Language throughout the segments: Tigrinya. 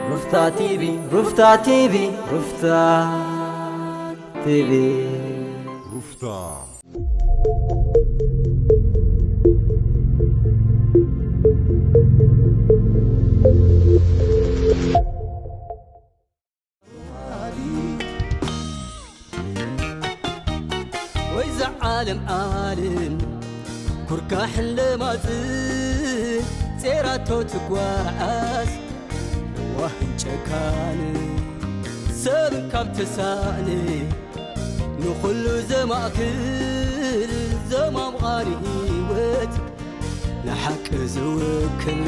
ሩፍታ ቲቪ፣ ሩፍታ ቲቪ፣ ሩፍታ ቲቪ። ሩፍታ። ወይ እዛ ዓለም ዓለም ኩርካሕን ለማጽን ጼራቶ ትጓዓዝ ዋህን ጨካን ሰብን ካብ ተሳእነ ንኹሉ ዘማእክል ዘማምቓሪ ህይወት ንሓቂ ዝውክል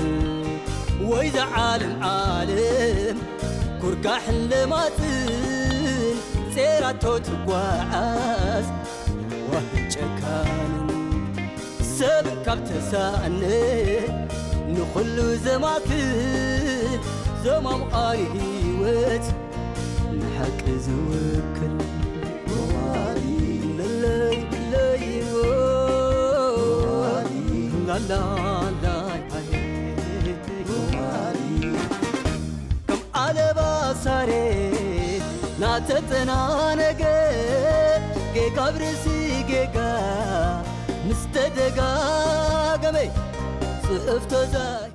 ወይ ዝዓለም ዓለም ኩርካሕን ለማጽን ጼራቶ ትጓዓዝ ዋህን ጨካንን ሰብን ካብ ተሳእነ ንኹሉ ዘማክል ዘማምቓሪ ህይወት ንሓቂ ዝውክል ለለይ ለይዎ ላላላይ ከም ኣለባሳሬ ናተጠናነገ ጌጋ ብርእሲ ጌጋ ምስ ተደጋገመ ጽሑፍ ተዛሂቡ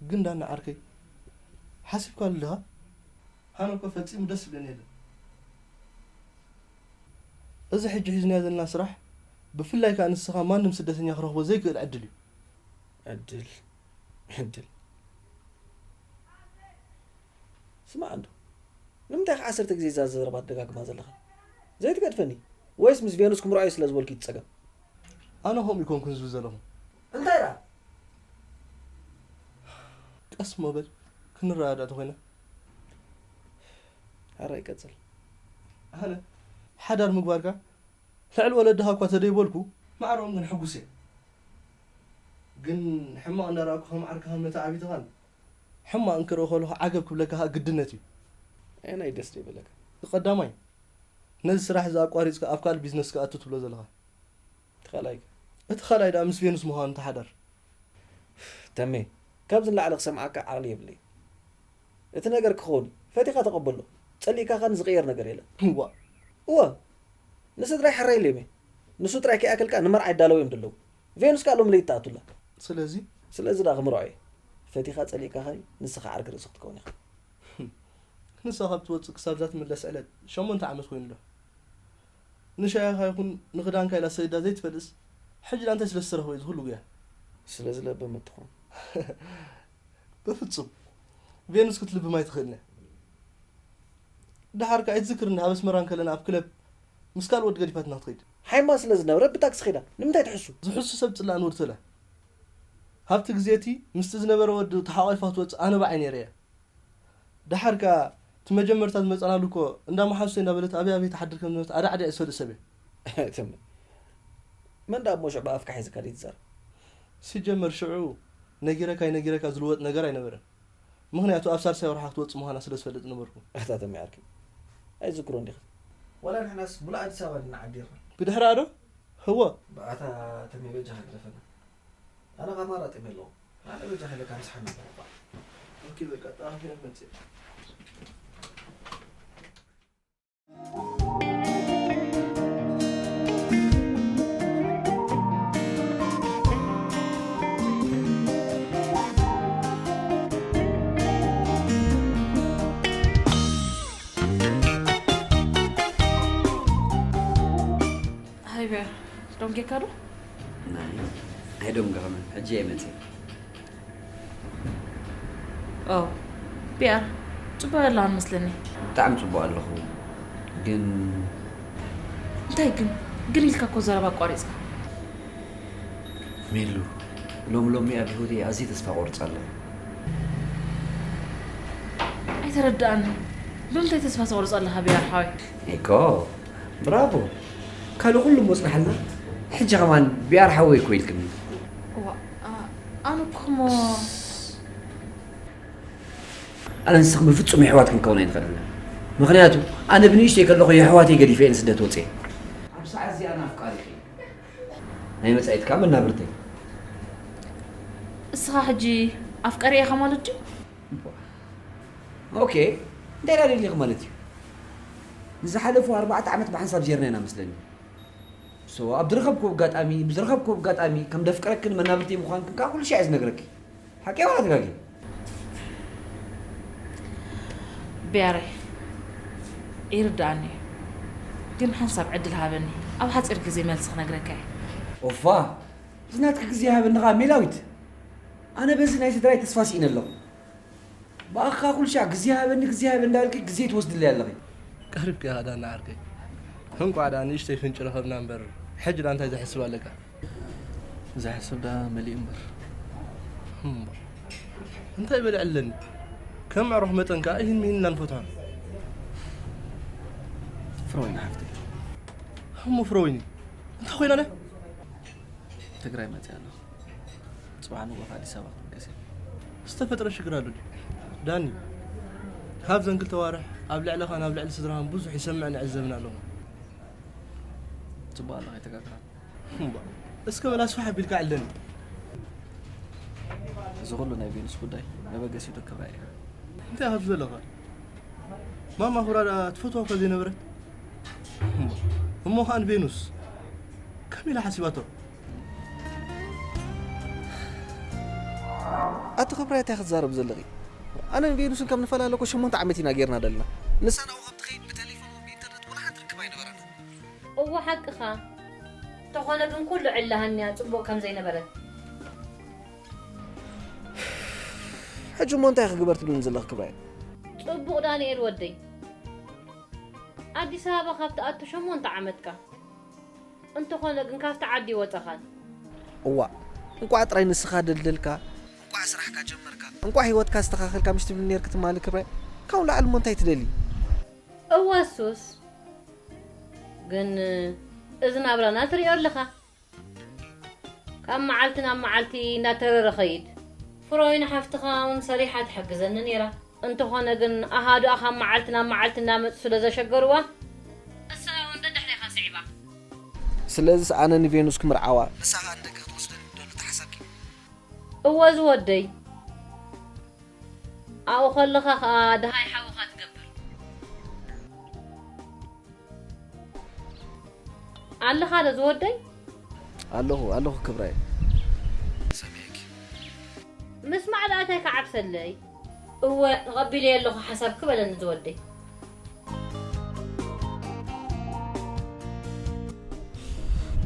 ግን ዳና ዓርከይ ሓሲብካሉ ዲኻ? ኣነ እኮ ፈጺሙ ደስ ዝብለኒ የለን። እዚ ሕጂ ሒዝናዮ ዘለና ስራሕ ብፍላይ ከኣ ንስኻ ማንም ስደተኛ ክረኽቦ ዘይክእል ዕድል እዩ። ዕድል ዕድል ስማዕ እንዶ ንምንታይ ኢኻ ዓሰርተ ግዜ እዛ ዘረባ ትደጋግማ ዘለኻ? ዘይትገድፈኒ ወይስ ምስ ቬኑስ ክምርዖ እየ ስለ ዝበልኩ እዩ እቲ ጸገም? ኣነ ከምኡ ኣይኮንኩን ዝብል ዘለኹ። እንታይ ደኣ? ቀስ እሞ በል ክንረዳዳእ ተኾይና። ሕራይ ቀጽል። ኣነ ሓዳር ምግባርካ ልዕሊ ወለድኻ እኳ ተደይበልኩ ማዕረኦም ግን ሕጉስ እየ። ግን ሕማቕ እንዳረኣኩ ከም ዓርክኻ መተዓቢትኻን ሕማቕ እንክርኢ ከለኹ ዓገብ ክብለካ ከኣ ግድነት እዩ። ኣየናይ ደስ ደይበለካ? እቲ ቀዳማይ ነዚ ስራሕ እዚ ኣቋሪጽካ ኣብ ካልእ ቢዝነስ ክኣቱ ትብሎ ዘለኻ። እቲ ካልኣይ ከ? እቲ ካልኣይ ደኣ ምስ ቬኑስ ምዃኑ ተሓዳር። ተሜ፣ ካብዚ ንላዕሊ ክሰምዓካ ዓቕሊ የብለይን። እቲ ነገር ክኸውን እዩ። ፈቲኻ ተቐበሎ። ጸሊእካ ከኣ ዝቕየር ነገር የለን። ዋእ! እወ! ንስድራይ ሕራይ ኢለዮም እየ። ንሱ ጥራይ ከይኣክል ከኣ ንመርዓ ይዳለዉ እዮም ዘለዉ። ቬኑስ ከኣ ሎሚ ለይቲ ትኣቱ ኣላ። ስለዚ? ስለዚ ደኣ ክምርዖ እየ። ፈቲኻ ጸሊእካ ከኣ ንስኻ ዓርኪ ርእሱ ክትከውን ኢኻ። ንሳ ካብ ትወጽእ ክሳብ እዛ ትምለስ ዕለት ሸሞንተ ዓመት ኮይኑ ኣሎ። ንሻሂኻ ይኹን ንኽዳንካ ኢላ ሰዲዳ ዘይትፈልጥስ፣ ሕጂ ደኣ እንታይ ስለ ዝተረኽበ እዩ እዚ ኩሉ ጉያ? ስለ ዝለበመት ትኾን። በፍጹም። ቬኑስ ክትልብም ኣይትኽእልን እያ። ደሓር ከኣ ኣይትዝክርኒ ኣብ ኣስመራ እንከለና ኣብ ክለብ ምስ ካልእ ወዲ ገዲፋትና ክትኸይድ። ሓይማ ስለ ዝነበረት ብታክሲ ኸይዳ። ንምንታይ ትሕሱ? ዝሕሱ ሰብ ጽላእ ንወዲ ተላ። ኣብቲ ግዜ እቲ ምስቲ ዝነበረ ወዲ ተሓቋቂፋ ክትወጽእ ኣነ ብዓይነይ ርእየያ። ደሓር ከኣ እቲ መጀመርታ ዝመጻናሉ እኮ እንዳ መሓዙተይ እንዳበለት ኣበይ ኣበይ ትሓድር ከም ዝነበረት ኣዳዕዲዐ ዝፈልጥ ሰብ እየ። ትም። መን ደኣ እሞ ሽዑ ብኣፍካ ሒዝካ ደይትዛረብ? ሲጀመር ሽዑ ነጊረካ ኣይነጊረካ ዝልወጥ ነገር ኣይነበረን። ምኽንያቱ ኣብ ሳልሳይ ወርሓ ክትወጽእ ምዃና ስለ ዝፈልጥ ዝነበርኩ። ኣታ ተሚ ዓርከይ ኣይዝክሮን ዲኻ? ዋላ ንሕናስ ሙሉእ ኣዲስ ኣበባ ኢና ዓዲርና። ብድሕሪኣ ዶ? ህወ። ብኣታ ተሚ በጃኻ ግደፈና። ኣነ ኸኣ ማራ ጠምየ ኣለኹ። ኣነ በጃኻ ኢለካ ምስሓና። ኦኬ በቃ ጠራኺ መጽእ። ሃይ ቢያ ደንጊኻ ዶ? ናይ ኣይደንገኹን ሕጂ እየ መፅየ። ኦ ቢያ ፅቡቕ የላን መስለኒ። ብጣዕሚ ፅቡቕ ኣለኹ ግን እንታይ ግን ግን ኢልካ እኮ ዘረባ ኣቋሪፅካ። ሜሉ ሎም ሎሚ ኣብ ህይወተይ ኣዝየ ተስፋ ቆርፅ ኣለኹ። ኣይተረድኣንን። ብምንታይ ተስፋ ተቑርጽ ኣለኻ ቢኣር ሓወይ? እኮ ብራቮ። ካልእ ኩሉ እሞ ጽናሓልና። ሕጂ ከማን ቢኣር ሓወይ እኮ ኢልክኒ። እዋ፣ ኣ-፣ ኣነ እኮ እሞ ኣነ ንስኺ ብፍጹም የሕዋት ክንከውን ኣይንኽእልን። ምኽንያቱ ኣነ ብንእሽተይ ከለኹ የሕዋተይ ገዲፈ እየ ንስደት ወጽየ። ኣብ ሰዓት እዚኣ ኣነ ኣፍቃሪኺ። ናይ መጻኢት ከኣ መናብርተይ። እስኻ ሕጂ ኣፍቃሪ ኢኻ ማለት ድዩ? ኦኬ፣ እንታይ ደኣ ደሊኺ ማለት እዩ? ንዝሓለፉ ኣርባዕተ ዓመት ብሓንሳብ ዜርና ኢና መስለኒ። ሶ፣ ኣብ ዝረኸብኩ ኣጋጣሚ፣ ብዝረኸብኩ ኣጋጣሚ ከም ደፍቅረክን መናብርተይ ምዃንክን ከኣ ኩሉ ሻዕ እየ ዝነግረኪ። ሓቂ ዋላ ተጋጊ? ቢያሬ፣ ይርድኣኒ እዩ። ግን ሓንሳብ ዕድል ሃበኒ። ኣብ ሓጺር ግዜ መልሲ ክነግረካ እየ። ኦፋ፣ እዚ ናትኪ ግዜ ሃበኒ ከኣ ሜላዊት። ኣነ በዚ ናይ ስድራይ ተስፋ ስኢነ ኣለኹ። ብኣኻ ኩሉ ሻዕ ግዜ ሃበኒ፣ ግዜ ሃበኒ እንዳበልኪ ግዜ ትወስድለይ ኣለኺ። ቀሪብካ ኢኻ ዳና ዓርከይ። እንቋዕ ደኣ ንእሽተይ ፍንጭ ረኸብና እምበር፣ ሕጂ ደኣ እንታይ ዘሕስብ ኣለካ? ዘሕስብ ደኣ መሊኡ እምበር። እምበር። እንታይ በልዕ ኣለኒ? ከም ኣዕሩኽ መጠን ከኣ ይህን ምሂን ኢና ንፈትሖ። ፍረወይኒ ሓፍተይ። እሞ ፍረወይኒ፣ እንታይ ኮይና ድያ? ትግራይ መፅእ ኣለኹ። ፅባሕ ንግሆ ኣዲስ ኣበባ ክትምለስ እየ። ዝተፈጥረ ሽግር ኣሎ ድዩ? ዳኒ፣ ካብዘን ክልተ ዋርሕ ኣብ ልዕለኻን ኣብ ልዕሊ ስድራኻን ብዙሕ ይሰምዕን ይዕዘብን ኣለኹ። ፅቡቕ ኣለኻ፣ ኣይተጋግኻን። እምባ፣ እስከ በል ኣስፍሕ ኣቢልካ ዕለኒ። እዚ ኩሉ ናይ ቬኑስ ጉዳይ መበገሲኡ ዶ ክብራ እየ? እንታይ ኢኻ ዘለኻ? ማማ ኩራ ደኣ ትፈትዋ እኳ ዘይነበረት? እሞ፣ እሞ ኸኣ ንቬኑስ ከመይ ኢላ ሓሲባቶ? ኣቲ ክብራይ፣ እንታይ ክትዛረብ ዘለኺ? ኣነን ቬኑስን ከም ንፈላለ እኮ ሸሞንተ ዓመት ኢና ጌርና ደለና። ንሳ ናብኡ ከም ትኸይድ ብቴሌፎን ወይ ብኢንተርነት ወላ ሓንቲ ርክብ ኣይነበረና። እወ ሓቅኻ። እንተኾነ ግን ኩሉ ዕላሃንያ ጽቡቕ ከም ዘይነበረ። ሕጂ እሞ እንታይ ክግበር ትብልኒ ዘለኺ ክብራይ? ጽቡቕ ዳንኤል ወደይ። ኣዲስ ኣበባ ካብ ትኣቱ ሸሞንተ ዓመትካ። እንተኾነ ግን ካብቲ ዓዲ ወጸኻን። እዋእ፣ እንቋዕ ጥራይ ንስኻ ደልደልካ፣ እንቋዕ ስራሕካ ጀመርካ፣ እንቋዕ ህይወትካ ኣስተኻኸልካ ምሽ ትብልኒ ኔርኪ ትማሊ ክብራይ? ካብኡ ላዕሊ እሞ እንታይ ትደልዪ? እወ እሱስ። ግን እዚ ናብራና ትሪኦ ኣለኻ። ካብ መዓልቲ ናብ መዓልቲ እናተረረ ኸይድ። ፍሮይን ሓፍትኻ እውን ሰሪሓ ትሕግዘኒ ነይራ። እንተኾነ ግን ኣሃዱኣ ካብ መዓልቲ ናብ መዓልቲ እናመጹ ስለ ዘሸገርዋ፣ እሳ እውን ደድሕሬኻ ስዒባ። ስለዚስ ኣነ ንቬኑስ ክምርዓዋ፣ ንሳ ኸኣ ንደገ ክትወስደኒ ትደሉ ተሓሳብኪ? እወ ዝወደይ። ኣብኡ ከለኻ ኸኣ ደሃይ ሓውኻ ትገብር። ኣለኻ ዶ ዝወደይ? ኣለኹ፣ ኣለኹ ክብራይ። ሰሚዐኪ። ምስማዕ ደኣ እንታይ ክዓብሰለይ? እወ፣ ተቐቢለዮ ኣለኹ ሓሳብኪ በለኒ ዝወደይ።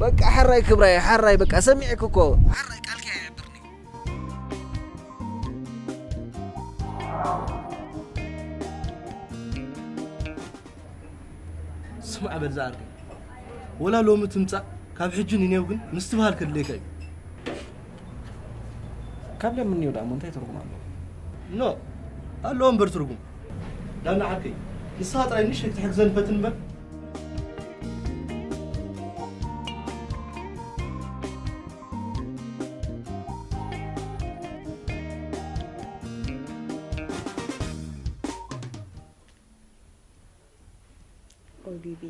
በቃ ሕራይ ክብራይ፣ ሕራይ በቃ ሰሚዐኪ እኮ። ሕራይ ቃልኪ ኣየዕብርኒ። ስማዕ በል ዝዓርከይ፣ ወላ ሎሚ ትምጻእ፣ ካብ ሕጂ ንኔው ግን ምስትብሃል ከድልየካ እዩ። ካብ ሎሚ ንኔው ደኣ እሞ እንታይ ትርጉም ኣለዎ? ኖ፣ ኣለዎ እምበር ትርጉም። ዳና ዓርከይ፣ ንስኻ ጥራይ ንእሽተይ ክትሕግዘኒ ፈትን እምበር። ኦይ ቢቢ፣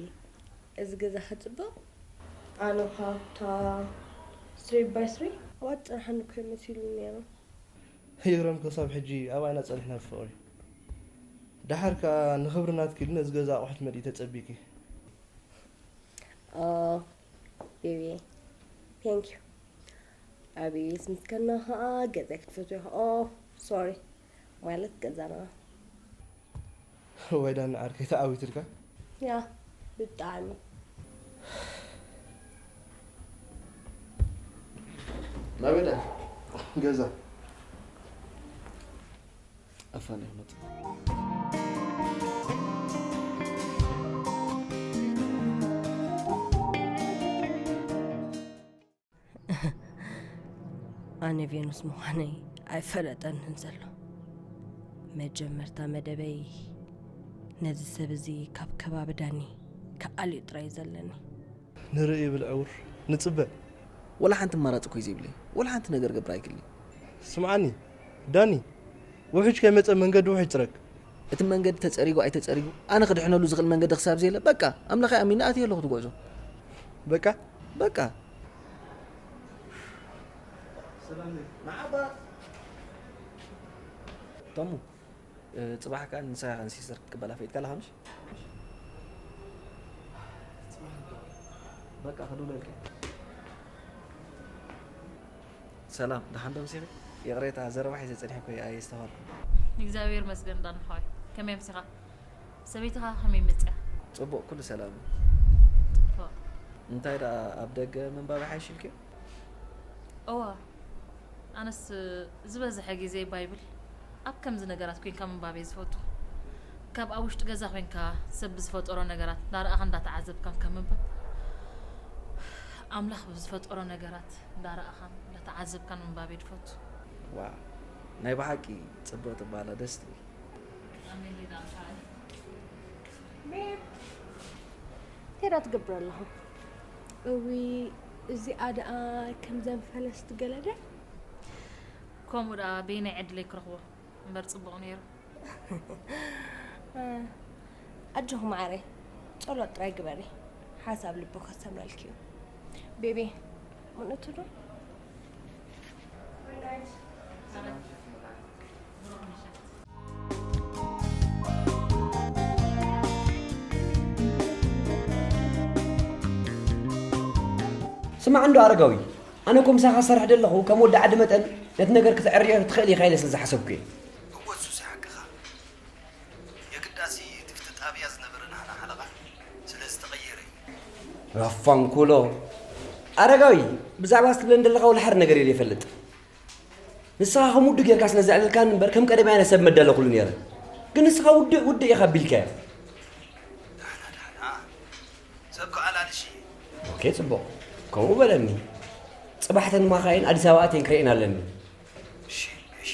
እዚ ገዛ ከጽብቕ? ኣነ እኳ ኣብታ ስሪ ባይ ስሪ ኣብኣ ትጸንሓኒ እኮ እዩ መሲሉኒ ነይሩ። ይግረም ክሳብ ሕጂ ኣብኣ ኢና ጸኒሕና ብፍቕሪ። ደሓር ከኣ ንኽብሪ ናትኪ ኢሉ ነዚ ገዛ ኣቑሑት መሊኡ ተጸቢኪ። ኦ፣ ቤቢ፣ ቴንክ ዩ። ኣቤት ምስጋና ኸኣ ገዛይ ክትፈትዎ ኢኻ። ኦ፣ ሶሪ፣ ማለት ገዛና። እዋይ ዳኒ ዓርከይ ተዓዊትልካ። ያ፣ ብጣዕሚ። ናበይ ዳ? ገዛ። ኣፋን ይኽመጥ። ኣነ ቬኑስ ምዃነይ ኣይፈለጠንን ዘሎ። መጀመርታ መደበይ ነዚ ሰብ እዚ ካብ ከባቢ ዳኒ ክኣልዮ ጥራይ እዩ ዘለኒ። ንርኢ ይብል ዕውር ንጽበ። ወላ ሓንቲ ኣማራፂ እኮ እዩ ዘይብለይ። ወላ ሓንቲ ነገር ገብር ኣይክልይ። ስምዓኒ ዳኒ፣ ውሕጅ ከይመጸ መንገዲ ውሕጅ ጽረግ። እቲ መንገዲ ተፀሪጉ ኣይተፀሪጉ ኣነ ክድሕነሉ ዝኽእል መንገዲ ክሳብ ዘየለ በቃ ኣምላኸይ ኣሚነ ኣትየ ኣለኹ ትጉዕዞ። በቃ በቃ ተሙ፣ እ፣ ፅባሕ ከዓ ንሳ ይኸን ሲስተር ክትቀበላ ፈይድካ ኣለኻ ምሽ? በቃ ክድውለልካ። ሰላም፣ ደሓን ዶ ምሲኺ? ይቕሬታ፣ ዘረባ ሒዘ ጸኒሐ እኮ እየ፣ ኣየስተውሃልኩን። እግዚኣብሔር ይመስገን ዳኒ ሓወይ። ከመይ ኣምሲኻ? ሰበይትኻ ከመይ መጺኣ? ጽቡቕ፣ ኩሉ ሰላም እዩ። ጽቡቕ። እንታይ ደኣ ኣብ ደገ ምንባብ ይሓይሽ ኢልክዮ? እወ፣ ኣነስ ዝበዝሐ ግዜ ባይብል ኣብ ከምዚ ነገራት ኮይንካ ምንባብ እየ ዝፈቱ። ካብ ኣብ ውሽጢ ገዛ ኮይንካ ሰብ ብዝፈጠሮ ነገራት እንዳረኣኻን እንዳተዓዘብካን ካብ ምንባብ ኣምላኽ ብዝፈጠሮ ነገራት እንዳረኣኻን እንዳተዓዘብካን ምንባብ እየ ዝፈቱ። ዋው ናይ ብሓቂ ጽብቕቲ ኣባህላ ደስ ትብል። ኣሜን ይዳንካ። ቤብ እንታይ ዳ ትገብር ኣለኹ? እዊ እዚኣ ደኣ ከምዘን ፈለስቲ ገለ ድያ? ከምኡ ደኣ በየናይ ዕድለይ ክረኽቦ እምበር ጽቡቕ ነይሩ። ኣጆኺ መዓረይ ጸሎት ጥራይ ግበሪ ሓሳብ ልቡ ከሰምረልኪ እዩ። ቤቢ ምእንቲ ዶ? ስማዕ እንዶ ኣረጋዊ፣ ኣነ እኮ ምሳኻ ዝሰርሕ ዘለኹ ከም ወዲ ዓዲ መጠን ነቲ ነገር ክትዕርዮ ትኽእል ኢኻ ኢለ ስለ ዝሓሰብኩ እየ። እወ ሱሲ ሓቅኻ። የግዳሲ እቲ ፍቲ ጣብያ ዝነበረ ናህና ሓለቓ ስለ ዝተቐየረ እዩ። ራፋንኩሎ። ኣረጋዊ፣ ብዛዕባ እዚ ትብለኒ ዘለኻ ወላ ሓደ ነገር ኢለ ይፈልጥ። ንስኻ ከም ውዱእ ጌርካ ስለ ዘዕለልካኒ እምበር ከም ቀደማይ ኣነ ሰብ መዳለኹሉ ነይረ። ግን ንስኻ ውዱእ ውዱእ ኢኻ ኣቢልካዮ። ዳሕና ዳሕና ሰብ ክኣላልሽ እየ። ኦኬ ጽቡቕ። ከምኡ በለኒ። ጽባሕ ተን ማኻይን ኣዲስ ኣበባ ኣትየን ክርእየን ኣለኒ። እሺ እሺ።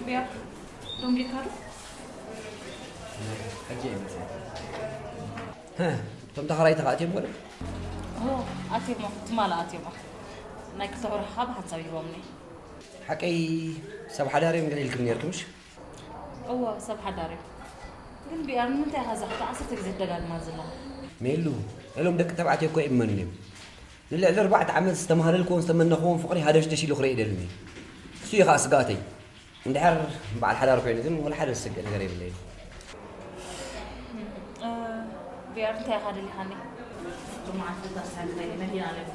ቢያ ደንጊርካ ዶ? ሕጂ እየ መፅእ። እቶም ተኸራይተ ከ ኣትዮም ገለ? እዎ ኣትዮሞ ትማሊ ኣትዮሞ ናይ ክልተ ወርሒ ካብ ሓንሳብ ሂቦምኒ። ሓቀይ ሰብ ሓዳር እዮም ገለ ኢልክም ነርኩም ምሽ? እዎ ሰብ ሓዳር እዮም። ግን ቢኣር ንምንታይ ኢኻ እዛ ሕቶ ዓሰርተ ግዜ ትደጋግማ ዘለኻ? ሜሉ፣ እሎም ደቂ ተባዕትዮ እኮ ይእመኑ እዮም። ንልዕሊ ኣርባዕተ ዓመት ዝተማህለልክዎን ዝተመነኽዎን ፍቕሪ ሃደሽደሽ ኢሉ ክርኢ ይደልን እዩ። እሱ እዩ ከዓ ስግኣተይ። እንድሕር በዓል ሓዳር ኮይኑ ግን ወላ ሓደ ዝስግእ ነገር የብለይን። ቢኣር እንታይ ኢኻ ደሊኻኒ? ሎመዓልቲ እዛ ሳንቲም መኪና ኣለኒ።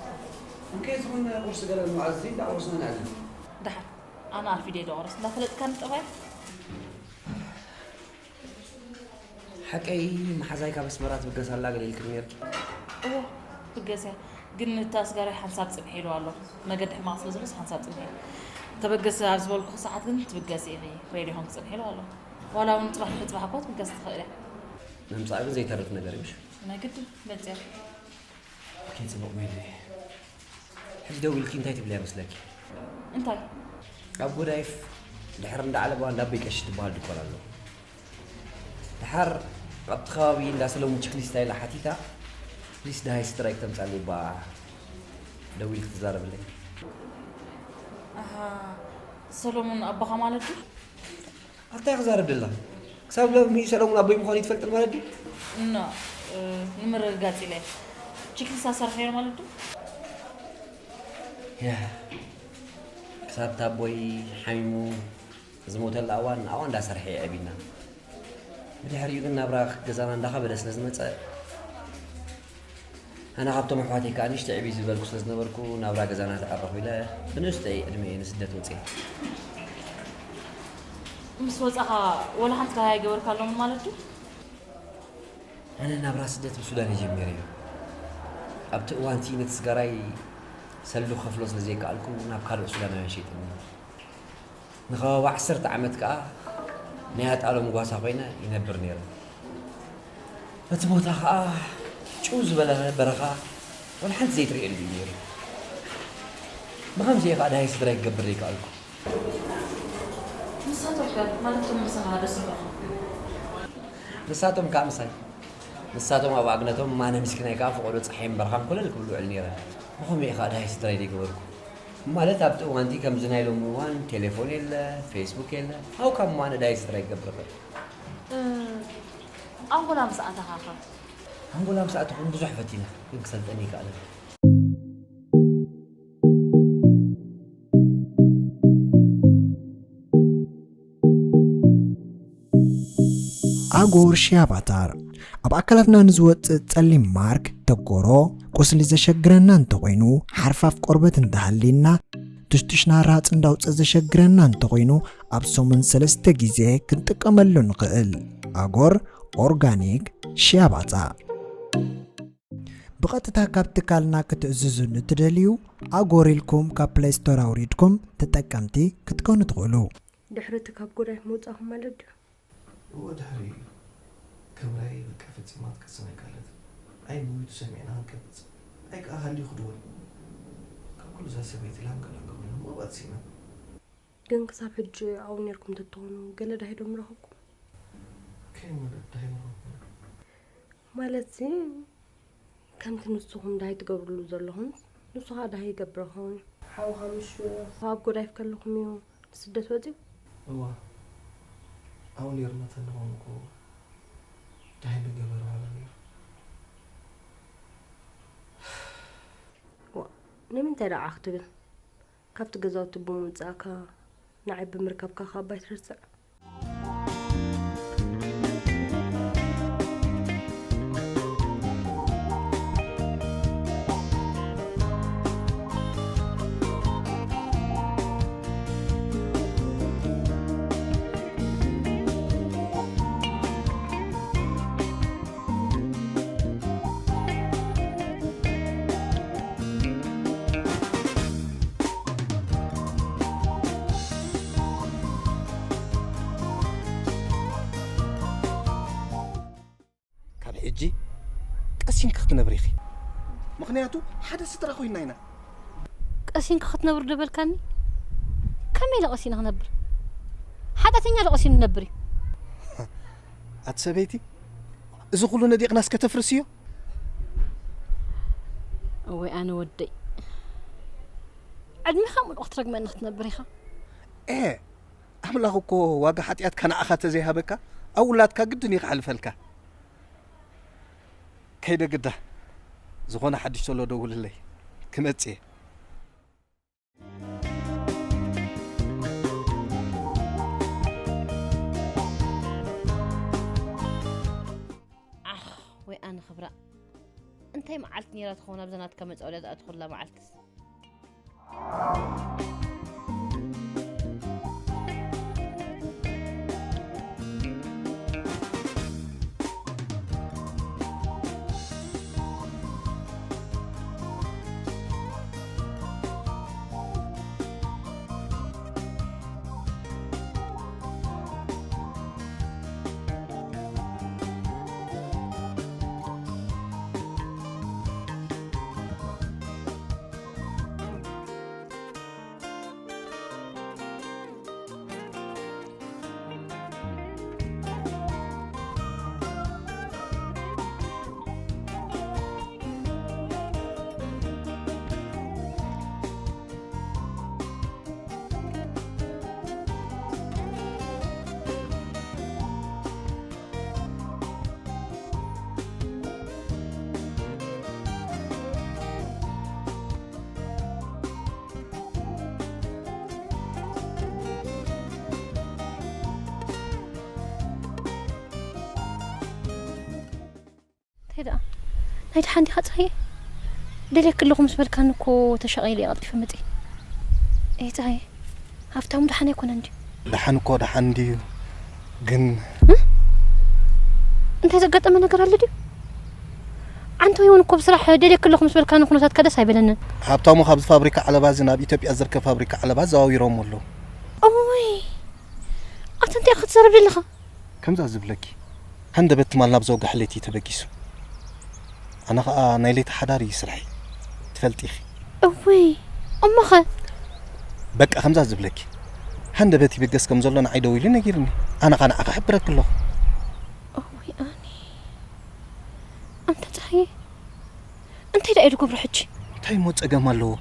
እንከይ ዝኾነ ቁርሲ ገለ ንምኣዝ እንዳቑረስና ንዕልል። ደሓር ኣነ ኣርፊደ ዶ ቁርስ እንዳፈለጥካኒ ጠባይ? ሓቀይ መሓዛይ ካብ ኣስመራ ትብገስ ኣላ ገለ ኢልክኒ ነርኪ። እዎ ትብገስ እያ፣ ግን እቲ ኣስጋራይ ሓንሳብ ጽንሕ ኢሉ ኣሎ። መገዲ ሕማቕ ስለ ዘሎስ ሓንሳብ ጽንሕ ኢሉ። ተበገስ ኣብ ዝበልኩ ሰዓት ግን ትብገስ ኢኺ፣ ሬድዮ ኮንክ ጽንሕ ኢሉ ኣሎ። ዋላ እውን ጽባሕ ድሕሪ ጽባሕ እኮ ትብገስ ትኽእል እያ። ንምጻእ ግን ዘይተርፍ ነገር እዩ ምሽ? ናይ ግድን መጽያ። ኦኬ፣ ጽቡቕ ሜሉ። ሕጂ ደው ኢልኪ እንታይ ትብልያ መስለኪ? እንታይ? ኣብ ጎዳይፍ ድሕሪ እንዳ ዓለባ እንዳ ኣቦይ ቀሺ ትበሃል ድኳን ኣሎ። ድሓር ኣብቲ ከባቢ እንዳ ሰለሙን ችክሊስታ ኢላ ሓቲታ፣ ፕሊስ ደሃይ ስትራይክ ተምጻለይ እባ ደው ኢልኪ ትዛረብለይ። ኣሃ፣ ሰሎሙን ኣቦኻ ማለት ድዩ? ኣታ ክዛረብ ደላ ክሳብ ሎሚ ሰለሙን ኣቦይ ምዃኑ ይትፈልጥ ማለት ድዩ? ኖ፣ እ፣ ንምርግጋጽ ኢለ። ቺክሊስታ ሰርሐ ማለት ድዩ? ያ፣ ክሳብ እታ ኣቦይ ሓሚሙ ዝሞተላ እዋን ኣብኣ እንዳሰርሐ እዩ ዓቢና። ብድሕሪኡ ግን ናብራ ገዛና እንዳኸበደ ስለ ዝመጸ፣ ኣነ ካብቶም ኣሕዋተይ ከኣ ንእሽተይ ዕብይ ዝበልኩ ስለ ዝነበርኩ፣ ናብራ ገዛና ተዕረኹ ኢለ ብንእሽተይ ዕድመ እየ ንስደት ወጺኤ። ምስ ወጻኻ ወላ ሓንቲ ካህያ ኣይገበርካሎምን ማለት ድዩ? ኣነ ናብራ ስደት ብሱዳን እየ ጀሚረዮ። ኣብቲ እዋንቲ ነቲ ስጋራይ ሰልዱ ክኸፍሎ ስለ ዘይከኣልኩ፣ ናብ ካልኦት ሱዳናውያን ሸይጠኒ። ንኸባቢ ዓሰርተ ዓመት ከኣ ናይ ኣጣሎም ጓሳ ኮይነ ይነብር ነይረ። እቲ ቦታ ኸኣ ጭው ዝበለ በረኻ፣ ወላ ሓንቲ ዘይትርእየሉ እዩ ነይሩ። ብኸምዚ እየ ኸኣ ደሃይ ስድራይ ክገብር ዘይከኣልኩ። ንሳቶም ከ? ማለት እቶም ምሳኻ ደስ ዝብለኹም? ንሳቶም ከኣ ምሳይ። ንሳቶም ኣብ ኣግነቶም፣ ማነ ምስኪናይ ከኣ ፈቐዶ ጸሓይን በረኻን ኮለል ክብሉ ውዕል ነይረ። ብኸምኡ እየ ኸኣ ደሃይ ስድራይ ዘይገበርኩ። ማለት ኣብቲ እዋንቲ ከምዚ ናይ ሎሚ እዋን ቴሌፎን የለ፣ ፌስቡክ የለ። ሃው ካብ ማነ ደሃይ ስድራይ ክገብር ይኽእል? እ፣ ኣንጎላ ምስ ኣተኻ ኸ? ኣንጎላ ምስ ኣተኹ እውን ብዙሕ ፈቲነ፣ ግን ክሰልጠኒ ኣይከኣለን። ኣጎር ሺያባታር ኣብ ኣካላትና ንዝወጽእ ጸሊም ማርክ፣ ደጎሮ፣ ቁስሊ ዘሸግረና እንተኾይኑ፣ ሓርፋፍ ቆርበት እንተሃልየና፣ ትሽትሽና ራጽ እንዳውጸ ዘሸግረና እንተኾይኑ፣ ኣብ ሰሙን ሰለስተ ግዜ ክንጥቀመሉ ንኽእል። ኣጎር ኦርጋኒክ ሺያባታ። ብቐጥታ ካብ ትካልና ክትእዝዙ ንትደልዩ፣ ኣጎር ኢልኩም ካብ ፕለይ ስቶር ኣውሪድኩም ተጠቀምቲ ክትኮኑ ትኽእሉ። ድሕሪ እቲ ካብ ጎዳይፍ ምውጻእኹም ማለት ድዩ? እወ፣ ድሕሪ እዩ። ክብረይ በቃ ፈጺማ ክትቅስን ኣይከኣለትን። ኣይ ሞይቱ ሰሚዕና ክንቀብጽ፣ ኣይ ከኣ ሃልዩ ክድወል። ካብ ኩሉ እዛ ሰበይቲ ላንጋ ላንጋ ኮይና ምቕባጽ ስኢና። ግን ክሳብ ሕጂ ኣብኡ ኔርኩም እንተትኾኑ ገለ ዳሂ ዶ ምረኸብኩም? ከመይ ማለት ዳሂ ምረኸብኩም? ማለትሲ ከምቲ ንስኹም ዳሂ ትገብርሉ ዘለኹም ንሱ ኸኣ ዳሂ ይገብር ይኸውን። ሓውኻ ምሽ ካብ ጎዳይፍ ከለኹም እዩ ንስደት ወጺኡ? እዋ፣ ኣብኡ ኔርና ተለኹም እኮ ዳሂ ምገበረ ዋላ ኔሩ። ዋ፣ ንምንታይ ደኣ ዓኽ ትብል? ካብቲ ገዛውቲ ብምውጻእካ ንዓይ ብምርካብካ ከኣ እባ ኣይትርስዕ። ካብ ሕጂ ቀሲንኪ ክትነብሪ ኢኺ። ምኽንያቱ ሓደ ስድራ ኮይንና ኢና። ቀሲንኪ ክትነብሪ ዶ በልካኒ? ከመይ ኢለ ቀሲነ ክነብር? ሓጢኣተኛ ዶ ቀሲኑ ይነብር እዩ? ኣቲ ሰበይቲ፣ እዚ ኩሉ ነዲቕናስ ከተፍርስዮ? እወይ ኣነ ወደይ። ዕድሜኻ ሙሉእ ክትረግመኒ ክትነብር ኢኻ። ኤ፣ ኣምላኽ እኮ ዋጋ ሓጢኣትካ ንዓኻ ተዘይሃበካ፣ ኣብ ውላድካ ግድን እዩ ክሓልፈልካ። ከይደ ግዳ፣ ዝኾነ ሓድሽ ተሎ ደውልለይ፣ ክመጽእ እየ። ዓኽ፣ ወይ ኣነ ክብራ፣ እንታይ መዓልቲ ነይራ ትኸውን ኣብዛ ናትካ መጻወድያ ዝኣተኹላ መዓልትስ? እንታይ ደኣ? ናይ ደሓን ዲኻ ጸሃየ? ደልየኪ ኣለኹ ምስ በልካኒ እኮ ተሻቒለ እየ ቀልጢፈ መጺኤ። እይ ጸሃየ፣ ሃብታሙ ደሓን ኣይኮነን ድዩ? ደሓን እኮ ደሓን ድዩ? ግን እንታይ ዘጋጠመ ነገር ኣሎ ድዩ? ዓንተወይ እውን እኮ ብስራሕ ደልየኪ ኣለኹ ምስ በልካኒ ኩነታትካ ደስ ኣይበለንን። ሃብታሙ ካብዚ ፋብሪካ ዓለባ እዚ ናብ ኢትዮጵያ ዝርከብ ፋብሪካ ዓለባ ኣዘዋዊሮምዎ ኣለዉ። እወይ! ኣታ እንታይ ኢኻ ክትዛረብ ደለኻ? ከምዛ ዝብለኪ፣ ሃንደበት ትማል ናብ ዘወግሐ ለይቲ ተበጊሱ። ኣነ ኸኣ ናይ ለይቲ ሓዳር እዩ ስርሐይ። ትፈልጢ ኢኺ። እውይ፣ እሞኸ? በቃ ከምዛ ዝብለኪ፣ ሃንደበት ይብገስ ከም ዘሎ ንዓይ ደዊሉ ነጊርኒ። ኣነ ኸኣ ንዓኺ እሕብረኪ ኣለኹ። እውይ፣ ኣነ። ኣንታ ጸሃየ፣ እንታይ ደኣ እዩ ዝገብሮ ሕጂ? እንታይ እሞ ጸገም ኣለዎ?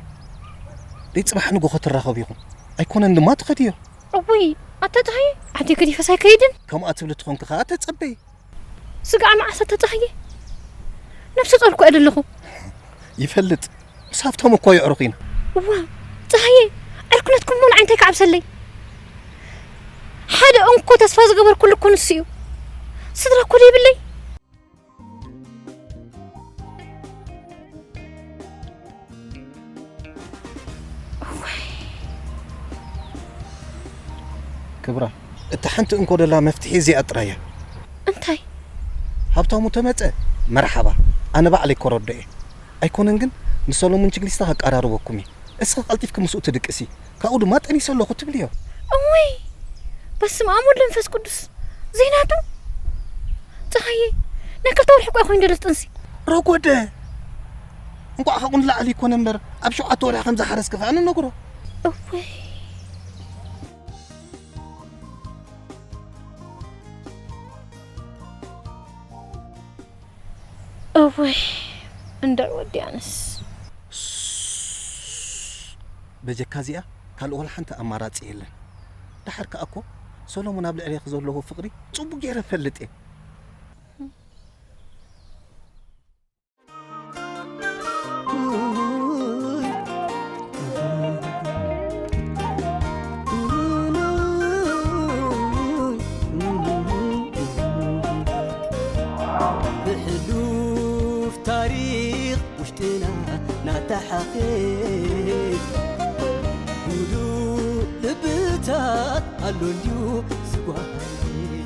ደይ ጽባሕ ንጎ ክትራኸቡ ኢኹም። ኣይኮነን ድማ ትኸድዮ። እውይ፣ ኣታ ጸሃየ፣ ዓደይ ገዲፈስ ኣይከይድን። ከምኣ ትብሊ ትኾንኪ ኸኣ ተጸበዪ። ስጋዕ መዓስ ኣታ ጸሃየ? ነብሰ ጾር እኮ እየ ዘለኹ። ይፈልጥ። ምስ ሃብቶም እኮ የዕሩኽ ኢና። እዋ፣ ጸሃየ፣ ዕርክነትኩም እሞ ንዓይ እንታይ ክዓብሰለይ? ሓደ እንኮ ተስፋ ዝገበርኩሉ እኮ ንሱ እዩ። ስድራ እኮ ዘይብለይ። እዋይ። ክብራ፣ እታ ሓንቲ እንኮ ደላ መፍትሒ እዚኣ ጥራይ እያ። እንታይ? ሃብታሙ ተመጸ፣ መርሓባ። ኣነ ባዕለይ ከረድኦ እየ። ኣይኮነን ግን፣ ንሰሎሙን ችግሊስታ ከቀራርበኩም እየ። እስኺ ቀልጢፍኪ ምስኡ ትድቅሲ፣ ካብኡ ድማ ጠኒሰ ኣለኹ ትብልዮ። እውይ! በስመ ኣብ ወወልድ ወመንፈስ ቅዱስ። ዘይናቱ? ጸሃየ፣ ናይ ክልተ ወርሒ እኮ ኮይኑ ደለስ ጥንሲ። ረጎደ! እንቋዕ ካብኡ ንላዕሊ ይኮነ እምበር፣ ኣብ ሸውዓተ ወርሒ ከም ዝሓረስኪ ከኣ ንነግሮ። እውይ! እውይ፣ እንድዒ ወዲኣንስ። በጀካ እዚኣ ካልእ ወላ ሓንቲ ኣማራጺ የለን። ደሓር ከኣ እኮ ሰሎሞን ኣብ ልዕሌኺ ዘለዎ ፍቕሪ ጽቡቕ ገይረ እፈልጥ እየ። ብሕሉፍ ታሪኽ ውሽጥና ናተሓኼ ሙሉእ ልብታት ኣሎ እንድዩ ዝጓሃየ።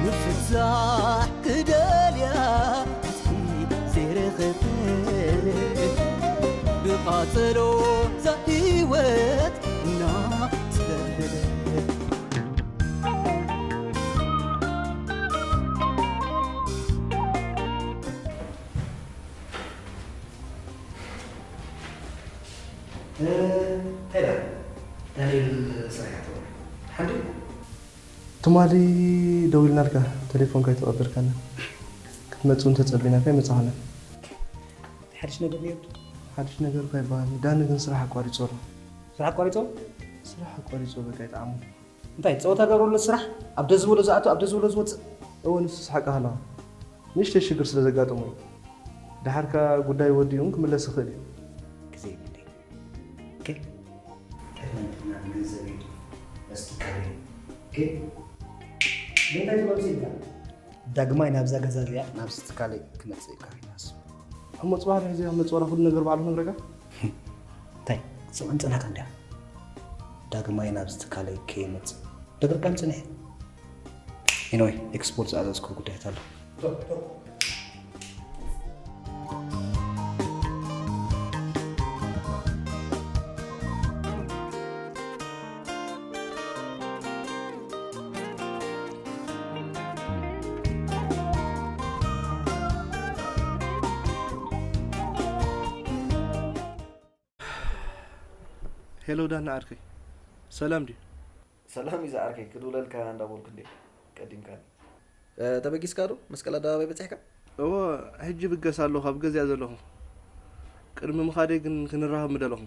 ምፍታሕ ክደልያ ፍትሒ ዘይረኸበ ብቓጸሎ እዛ ህይወት እናተበለ። እንታይ ደኣ ዳንኤል፣ ስራሕ እያ ትገብር? ሓንቲ ትማሊ ደዊልናልካ፣ ቴሌፎንካ ኣይተቐበልካና። ክትመጽእ እውን ተጸቢናካ ኣይመጻኻናን። ሓድሽ ነገር እኒኦ? ሓድሽ ነገር እኳ ኣይበሃል። ዳኒ ግን ስራሕ ኣቋሪጹ ኣሎ። ስራሕ ኣቋሪጹ? ስራሕ ኣቋሪጹ፣ በቃ ኣይጠዓሞን። እንታይ ጸወታ ገብረሉ ስራሕ? ኣብ ደዝበሎ ዝኣቱ፣ ኣብ ደዝበሎ ዝወጽእ? እወ፣ ንሱስ ሓቅኻ ኣለኻ። ንእሽተይ ሽግር ስለ ዘጋጠሞ እዩ። ደሓር ከኣ ጉዳዩ ወዲኡ እውን ክምለስ ይኽእል እዩ። ግዜ የብለይ። ኦኬ? ቅድሚ እንትና ንገንዘብ እዩ። መስኪ ከበይ። ኦኬ? እንታይ ትመጽእ ኢልካ? ዳግማይ ናብዛ ገዛ እዚኣ፣ ናብዚ ትካለይ ክመጽእ ኢልካ ይናስ። እሞ ጽባሕ ድሕሪ እዚኣ መጽወራ ኩሉ ነገር ባዕሉ ክነግረካ? እንታይ? ጽምዕን ጽናካ እንድያ። ዳግማይ ናብዚ ትካለይ ከይመጽእ ደገርካም ጽንሕ። ኤኒወይ፣ ኤክስፖርት ዝኣዘዝኩ ጉዳያት ኣሎ። ሄሎ ዳና ዓርከይ፣ ሰላም ድዩ? ሰላም እዩ ዝዓርከይ፣ ክድውለልካ እንዳበልኩ እንዴ ቀዲምካኒ። እ፣ ተበጊስካ ዶ መስቀል ኣደባባይ በጺሕካ? እወ፣ ሕጂ ብገስ ኣለኹ፣ ኣብ ገዚኣ ዘለኹ። ቅድሚ ምኻደይ ግን ክንራኸብ ምደለኹ።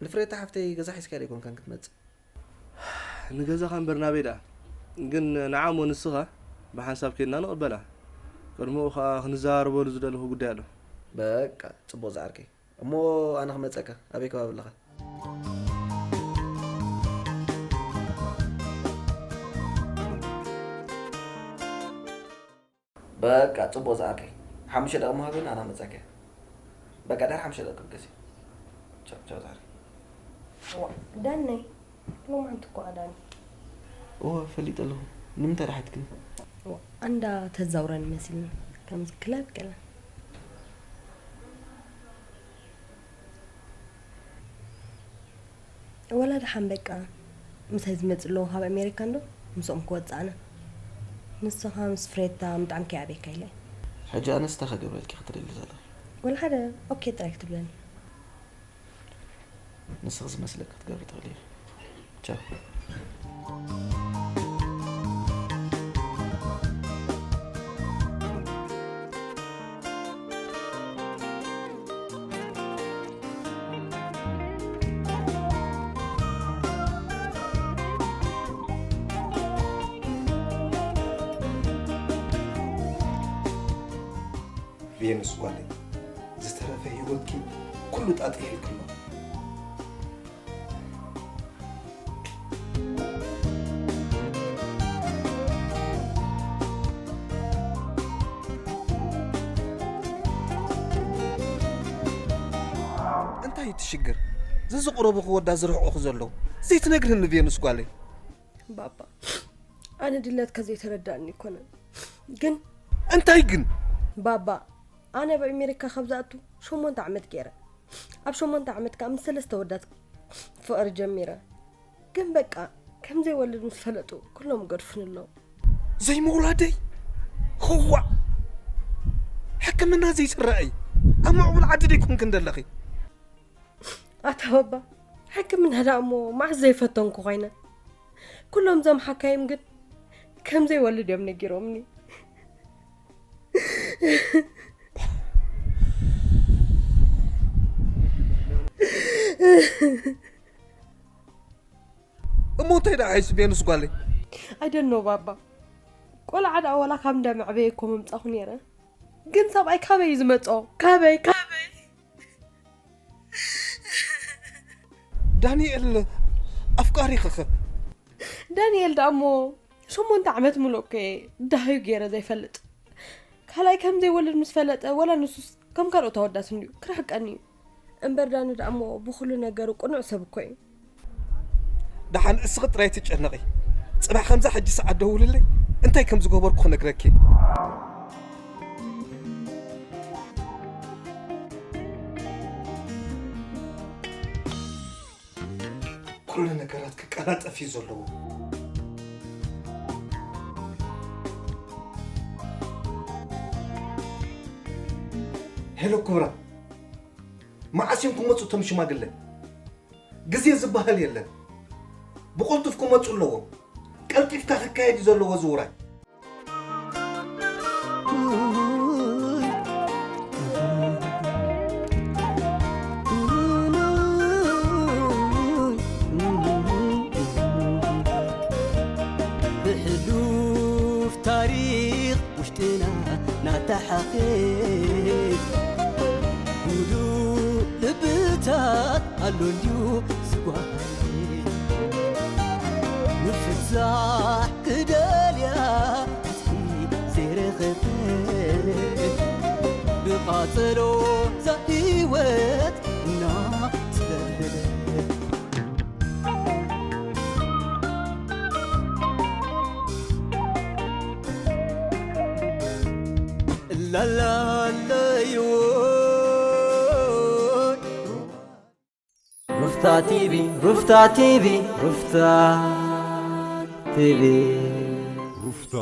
ንፍሬታ ሓፍተይ ገዛ ሒዝካ ዶ ኣይኮንካን ክትመጽእ? ንገዛኻ እምበር ናበይ ደኣ? ግን ንዓ እሞ ንስኻ ብሓንሳብ ኬድና ንቕበላ። ቅድሚኡ ኸኣ ክንዘራረበሉ ዝደለኹ ጉዳይ ኣሎ። በቃ፣ ጽቡቕ ዝዓርከይ። እሞ ኣነ ክመጸካ፣ ኣበይ ከባቢ ኣለኻ? በቃ፣ ጽቡቕ ዝዓርከይ። ሓሙሽተ ደቂቕ ምሃብን ኣና መጸኪያ። በቃ፣ ድሕሪ ሓሙሽተ ደቂቕ ክትገሲ። ቻው፣ ቻው ዝዓርከይ። ዋ፣ ዳነይ፣ ሎማዓንቲ እኮ ኣዳኒ። እወ፣ ፈሊጠ ኣለኹ። ንምንታይ ደሓትክኒ? ዋ፣ ኣንዳ ተዛውረኒ መሲልኒ። ከምዚ ክለብ ገለ። ወላ ደሓን በቃ፣ ምሳይ ዝመጽእ ኣለዉ ካብ ኣሜሪካ እንዶ፣ ምስኦም ክወጽእ ኣነ። ንስኻ ምስ ፍሬታ ምጣዕም ከይኣበይካ ኢለ። ሕጂ ኣነስ እንታይ ከገብረልኪ ክትደሊ ዘለኺ? ወላ ሓደ ኦኬ ጥራይ ክትብለኒ። ንስኺ ዝመስለኪ ክትገብሪ ትኽእሊ ኢኺ። ቻው። ቬኑስ ጓለይ፣ ዝተረፈ ህይወትኪ ኩሉ ጣጢሕልክሎ። እንታይ እዩ እቲ ሽግር? ዘዝቕረቡኺ ወዳ ዝርሕቑኺ ዘለዉ ዘይትነግርኒ ቬኑስ ጓለይ? ባባ፣ ኣነ ድለትካ ዘይተረዳእኒ ኣይኮነን ግን እንታይ ግን? ባባ፣ ኣነ ኣብ ኣሜሪካ ካብ ዝኣቱ ሸሞንተ ዓመት ገይረ። ኣብ ሸሞንተ ዓመት ከዓ ምስ ሰለስተ ወዳት ፍቕሪ ጀሚረ። ግን በቃ ከም ዘይወልድ ምስ ፈለጡ ኩሎም ገድፉኒ ኣለዉ። ዘይምውላደይ? ህዋ ሕክምና ዘይትረኣይ ኣብ ምዕቡል ዓዲ ደይኮንክን ዘለኺ? ኣታ ባባ፣ ሕክምና ደኣ እሞ መዓስ ዘይፈተንኩ ኮይነ። ኩሎም እዞም ሓካይም ግን ከም ዘይወልድ እዮም ነጊሮምኒ። እሞ እንታይ ደኣ ሓይሱ ቬኑስ ጓለይ? I don't know ባባ። ቆልዓ ደኣ ወላ ካብ እንዳ መዕበየ እኮ ምምጻኹ ነይረ። ግን ሰብኣይ ካበይ እዩ ዝመጾ? ካበይ ካበይ? ዳንኤል ኣፍቃሪኺኸ? ዳንኤል ደኣ እሞ ሸሞንተ ዓመት ምሉእ እኮ እየ ዳሃዩ ገይረ ዘይፈልጥ። ካልኣይ ከም ዘይወልድ ምስ ፈለጠ ወላ ንሱስ ከም ካልኦት ኣወዳት እንድዩ ክርሕቀኒ እዩ። እምበር ዳኒ ደኣ እሞ ብኹሉ ነገሩ ቅኑዕ ሰብ እኮ እዩ። ደሓን እስኺ ጥራይ ትጨነቒ። ጽባሕ ከምዛ ሕጂ ሰዓት ደውልለይ እንታይ ከም ዝገበርኩ ክነግረኪ። ኩሉ ነገራት ክቀላጠፍ እዩ ዘለዎ። ሄሎ ክብራ፣ መዓስ እዮም ክመፁ እቶም ሽማግለ? ግዜ ዝበሃል የለን። ብቕልጡፍ ክመፁ ኣለዎም። ቀልጢፍካ ክካየድ እዩ ዘለዎ እዚ ውራይ። ብሕሉፍ ታሪኽ ውሽጥና ናተሓኼት፣ ሙሉእ ልብታት ኣሎ እንድዩ ዝጓሃይ። ምፍታሕ ክደልያ ፍትሒ ዘይረኸበት፣ ብቓጸሎ እዛ ህይወት እናተበደለት። ላላላዮ። ሩፍታ ቲቪ፣ ሩፍታ ቲቪ፣ ሩፍታ ቲቪ። ሩፍታ